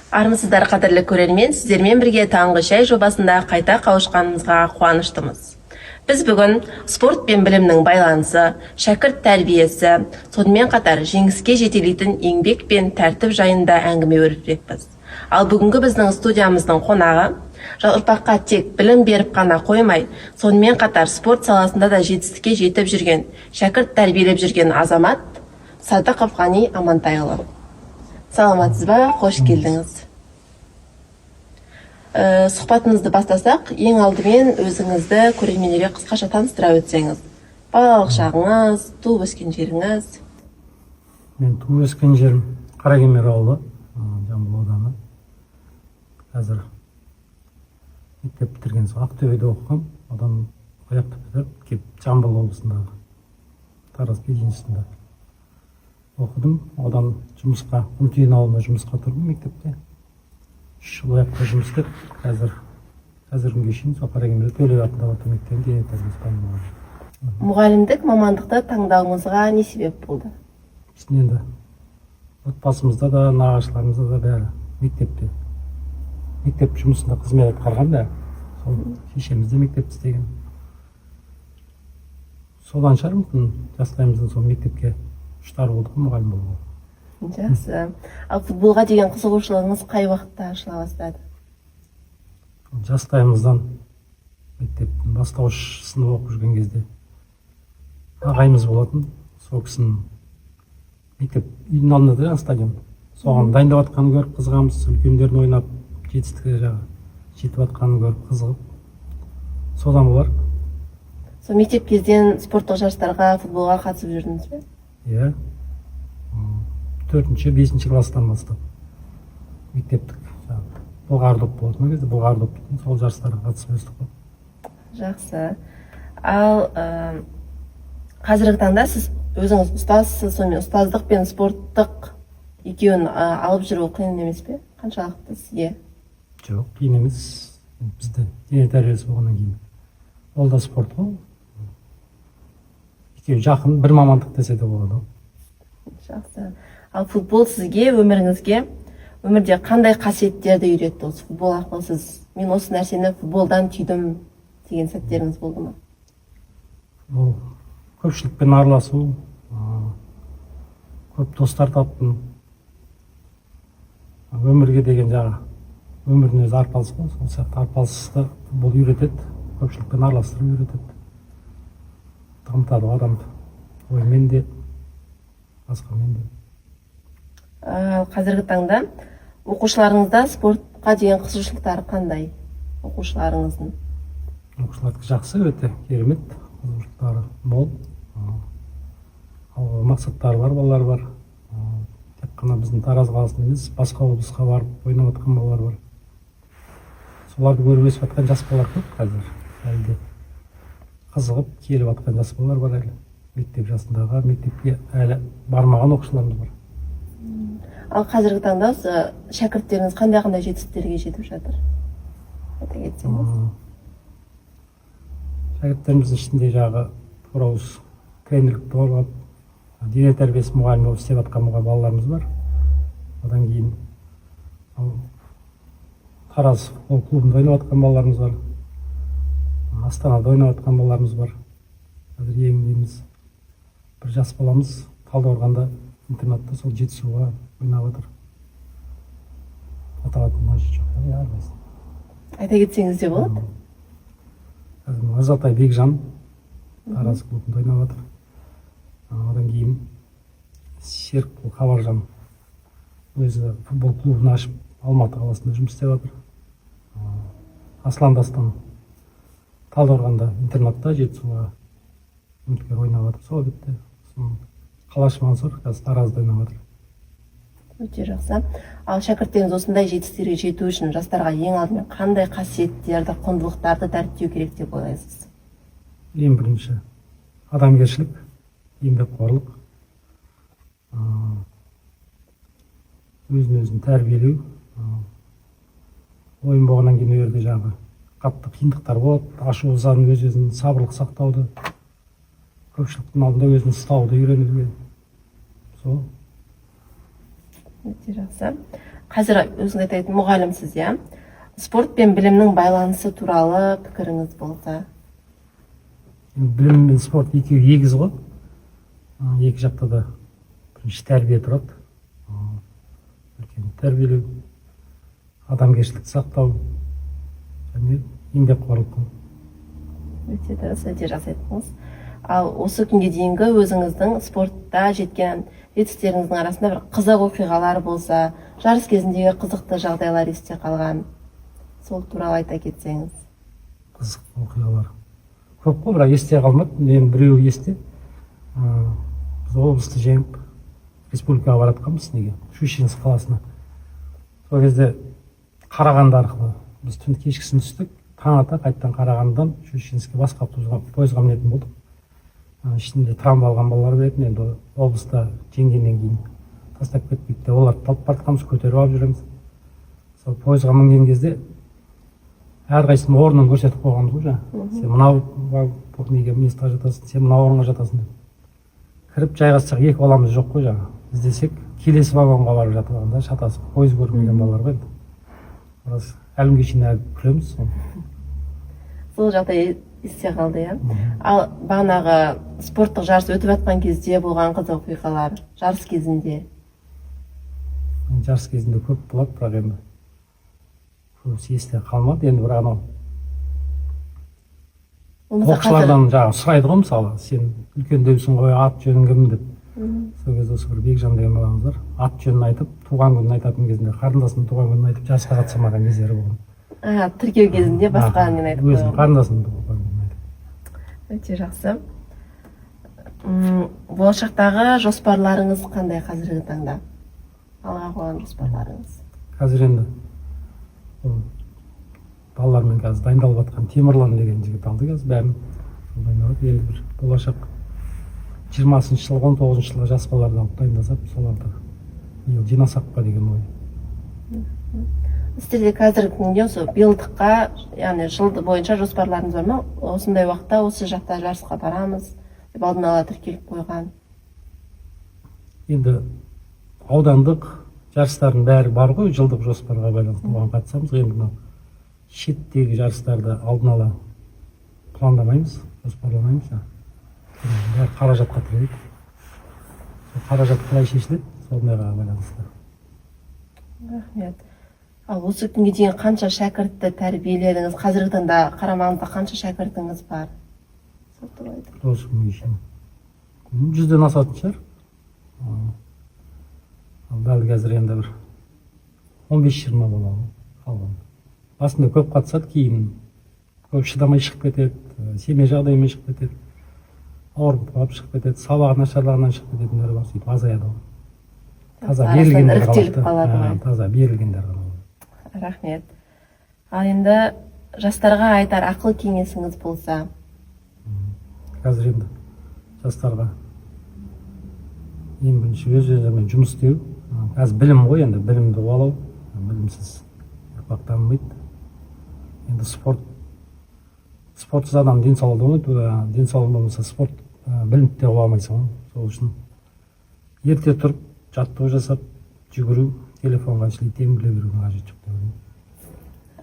Армысыздар, қадірлі көрермен! Сіздермен бірге «Таңғы шай» жобасында қайта қауышқанымызға қуаныштымыз. Біз бүгін спорт пен білімнің байланысы, шәкірт тәрбиесі, сонымен қатар жеңіске жетелейтін еңбек пен тәртіп жайында әңгіме өрбітпекпіз. Ал бүгінгі біздің студиямыздың қонағы ұрпаққа тек білім беріп қана қоймай, сонымен қатар спорт саласында да жетістікке жетіп жүрген, шәкірт тәрбиелеп жүрген азамат Садықов Ғани Амантайұлы. Саламатсыз ба? Қош келдіңіз! Сұхбатымызды бастасақ, ең алдымен өзіңізді көрермендерге қысқаша таныстыра өтсеңіз. Балалық шағыңыз, туып өскен жеріңіз. Мен туып өскен жерім Қаракемер ауылы, Жамбыл ауданы. Қазір мектеп бітірген соң Ақтөбеде оқығам. Одан аяқты бітіріп келіп, Жамбыл облысындағы Тараз пединститутында оқыдым. Одан жұмысқа, Құмтүйін ауылына жұмысқа тұрдым мектепте. 3 жыл аяқта жұмыс істеп, қазіргі күнге шейін сол Қаракемерде Төле би атындағы орта мектебінің дене тәрбиесі пәнінің мұғалімі. Мұғалімдік мамандықты таңдауыңызға не себеп болды? Біздің енді отбасымызда да, нағашыларымызда да бәрі мектепте, мектеп жұмысында қызмет атқарған бәрі. Сол шешеміз де мектепте істеген, содан шығар мүмкін, жастайымыздан сол мектепке құштар болдық мұғалім болуға. Жақсы. Ал футболға деген қызығушылығыңыз қай уақытта ашыла бастады? Жастайымыздан, мектептің бастауыш сынып оқып жүрген кезде ағайымыз болатын. Сол кісінің мектеп үйдің алдында да жаңағы стадион, соған дайындап жатқанын көріп қызығамыз. Үлкендердің ойнап, жетістікке жағы жетіп жатқанын көріп қызығып, содан болар. Сол мектеп кезден спорттық жарыстарға, футболға қатысып жүрдіңіз бе? Иә, төртінші, бесінші класстан бастап мектептік жаңағы былғары доп болатын ол кезде, былғары доп дейтін, сол жарыстарға қатысып өстік қой. Жақсы. Ал қазіргі таңда сіз өзіңіз ұстазсыз. Сонымен ұстаздық пен спорттық екеуін алып жүру қиын емес пе? Қаншалықты сізге? Жоқ, қиын емес. Бізде дене тәрбиесі болғаннан кейін ол да спорт қой, екеуі жақын, бір мамандық десе де болады ғой. Жақсы. Ал футбол сізге өміріңізге, өмірде қандай қасиеттерді үйретті? Осы футбол арқылы сіз «мен осы нәрсені футболдан түйдім» деген сәттеріңіз болды ма? Ол көпшілікпен араласу, көп достар таптым. Өмірге деген жаңағы, өмірдің өзі арпалыс қой, сол сияқты арпалысты футбол үйретеді, көпшілікпен араластырып үйретеді, дамытады ғой адамды оймен де, басқамен де. Ал қазіргі таңда оқушыларыңызда спортқа деген қызығушылықтары қандай оқушыларыңыздың? Оқушылардікі жақсы, өте керемет, қызығушылықтары мол. Ал мақсаттары бар балалар бар. Тек қана біздің Тараз қаласында емес, басқа облысқа барып ойнап жатқан балалар бар. Соларды көріп өсіп жатқан жас балалар көп. Қазір әлі де қызығып келіп жатқан жас балалар бар, әлі мектеп жасындағы, мектепке әлі бармаған оқушыларымыз бар. Ал қазіргі таңда осы шәкірттеріңіз қандай қандай жетістіктерге жетіп жатыр, айта кетсеңіз. Шәкірттеріміздің ішінде жағы тура осы тренерлікті қорғап, дене тәрбиесі мұғалімі болып істеп жатқан мұғалім балаларымыз бар. Одан кейін ал Тараз футбол клубында ойнап жатқан балаларымыз бар, Астанада ойнап жатқан балаларымыз бар. Қазір ең неміз, бір жас баламыз Талдықорғанда интернатта, сол Жетісуға ойнап жатыр. Аталатын қажеті жоқ та, иә, әрқайсысы. Айта кетсеңіз де болады. Қазір Мырзатай Бекжан Тараз клубында ойнап жатыр. Одан кейін Серікбол Хабаржан өзі футбол клубын ашып, Алматы қаласында жұмыс істеп жатыр. Аслан Дастан Талдықорғанда интернатта Жетісуға үміткер ойнап жатыр сол бетте. Сосын Қалаш Мансұр қазір Таразда ойнап жатыр. Өте жақсы. Ал шәкірттеріңіз осындай жетістіктерге жету үшін жастарға ең алдымен қандай қасиеттерді, құндылықтарды дәріптеу керек деп ойлайсыз? Ең бірінші адамгершілік, еңбекқорлық, өзін өзін тәрбиелеу. Ойын болғаннан кейін ол жерде жаңағы қатты қиындықтар болады, ашу ызаны, өз өзін сабырлық сақтауды, көпшіліктің алдында өзін ұстауды үйренуге сол. Өте жақсы. Қазір өзіңіз айтатын мұғалімсіз, иә? Спорт пен білімнің байланысы туралы пікіріңіз болса. Енді білім мен спорт екеуі егіз ғой. Екі жақта да бірінші тәрбие тұрады. Үлкен тәрбиелеу, адамгершілікті сақтау және еңбекқорлық қой. Өте дұрыс, өте жақсы айттыңыз. Ал осы күнге дейінгі өзіңіздің спортта жеткен жетістіктеріңіздің арасында бір қызық оқиғалар болса, жарыс кезіндегі қызықты жағдайлар есте қалған, сол туралы айта кетсеңіз. Қызық оқиғалар көп қой, бірақ есте қалмады. Мен біреуі есте. Біз облысты жеңіп, республикаға бара жатқанбыз, неге, Щучинск қаласына. Сол кезде Қарағанды арқылы біз түн кешкісін түстік, таң ата қайтадан Қарағандыдан Щучинскке басқа автобусқа, пойызға мінетін болдық. Ішінде травма алған балалар бар еді. Енді облыста жеңгеннен кейін тастап кетпейік деп, оларды алып бара жатқанбыз, көтеріп алып жүреміз. Сол пойызға мінген кезде әрқайсысының орнын көрсетіп қойғанбыз ғой жаңағы: сен мынау неге, местоға жатасың, сен мынау орынға жатасың деп. Кіріп жайғассақ, екі баламыз жоқ қой жаңағы. Іздесек, келесі вагонға барып жатып алған да, шатасып, пойыз көрмеген балалар ғой енді. Рас, әлі күнге шейін әлі күлеміз соны. Сол жағдай есте қалды, иә? Ал бағанағы спорттық жарыс өтіп жатқан кезде болған қызық оқиғалар, жарыс кезінде? Жарыс кезінде көп болады, бірақ енді көбісі есте қалмады енді. Бірақ анау Болмаса қазір оқушылардан жаңағы сұрайды ғой, мысалы, сен үлкендеусің ғой, ат жөнің кім деп. Сол кезде осы бір Бекжан деген баламыз бар, ат жөнін айтып, туған күнін айтатын кезінде, қарындасының туған күнін айтып, жарысқа қатыса алмаған кездері болған. А, тіркеу кезінде басқа нені айтып Өзінің қойған. қарындасының туған күнін айтып. Өте жақсы. Болашақтағы жоспарларыңыз қандай? Қазіргі таңда алға қойған жоспарларыңыз? Қазір енді ол балалармен қазір дайындалып жатқан Темірлан деген жігіт алды қазір бәрін, сол дайындалады. Енді бір болашақ 20-жылғы, 19-жылғы жас балаларды алып дайындасақ, соларды биыл жинасақ па деген ой. Сіздерде қазіргі күнде осы биылдыққа, яғни жыл бойынша жоспарларыңыз бар ма? Осындай уақытта осы жақта жарысқа барамыз деп алдын ала тіркеліп қойған? Енді аудандық жарыстардың бәрі бар ғой, жылдық жоспарға байланысты, оған қатысамыз. Енді мынау шеттегі жарыстарды алдын ала пландамаймыз, жоспарламаймыз. Бәрі қаражатқа тіреледі. Сол қаражат қалай шешіледі, сондайға байланысты. Рахмет. Ал осы күнге дейін қанша шәкіртті тәрбиеледіңіз? Қазіргі таңда қарамағыңызда қанша шәкіртіңіз бар, сол туралы айтып. Осы күнге шейін 100-ден асатын шығар. Ал дәл қазір енді бір 15-20 бала қалған. Басында көп қатысады, кейін көп шыдамай шығып кетеді, семья жағдайымен шығып кетеді, ауырып қалып шығып кетеді, сабағы нашарлығынан шығып кететіндер бар. Сөйтіп азаяды ғой. Таза Арасынан берілгендер іріктеліп қалады. Қалады ғой. Таза берілгендер ғана болады. Рахмет. Ал енді жастарға айтар ақыл кеңесіңіз болса? Қазір енді жастарға ең бірінші өз өздерімен жұмыс істеу. Қазір білім ғой енді, білімді қуалау. Білімсіз ұрпақ дамымайды. Енді спорт, спортсыз адам денсаулығы болмайды. Денсаулығы болмаса, спорт, білімді де қуа алмайсың ғой. Сол үшін ерте тұрып, жаттығу жасап, жүгіру, телефонға теңбіле берудің қажеті жоқ деп ойлаймын.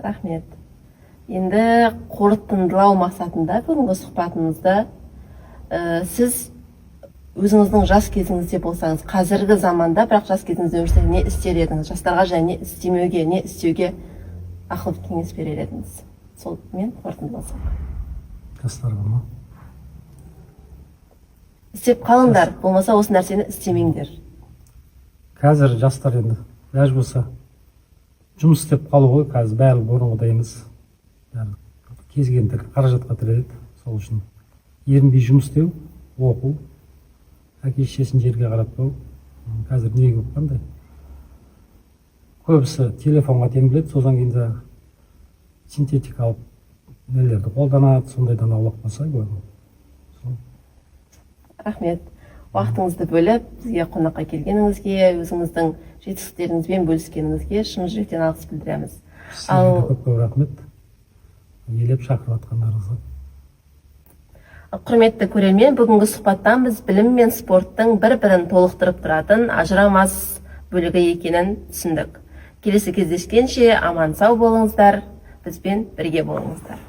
Рахмет. Енді қорытындылау мақсатында бүгінгі сұхбатымызды, сіз өзіңіздің жас кезіңізде болсаңыз, қазіргі заманда, бірақ жас кезіңізде өмір сүрсеңіз, не істер едіңіз? Жастарға және не істемеуге, не істеуге ақыл кеңес берер едіңіз? Сонымен қорытындыласақ. Жастарға ма? Істеп қалыңдар, болмаса осы нәрсені істемеңдер. Қазір жастар енді ләж болса жұмыс істеп қалу ғой. Қазір бәрі бұрынғыдай емес, бәрі кез келген тірлік қаражатқа тіреледі. Сол үшін ерінбей жұмыс істеу, оқу, әке шешесін жерге қаратпау. Қазір не көп, қандай, көбісі телефонға теңбіледі, содан кейін жаңағы синтетикалық нелерді қолданады. Сондайдан аулақ болса сол. Рахмет, уақытыңызды бөліп, бізге қонаққа келгеніңізге, өзіңіздің жетістіктеріңізбен бөліскеніңізге шын жүректен алғыс білдіреміз. Сізге де көп көп рахмет, елеп шақырып жатқандарыңызға. Құрметті көрермен, бүгінгі сұхбаттан біз білім мен спорттың бір бірін толықтырып тұратын ажырамас бөлігі екенін түсіндік. Келесі кездескенше аман сау болыңыздар, бізбен бірге болыңыздар.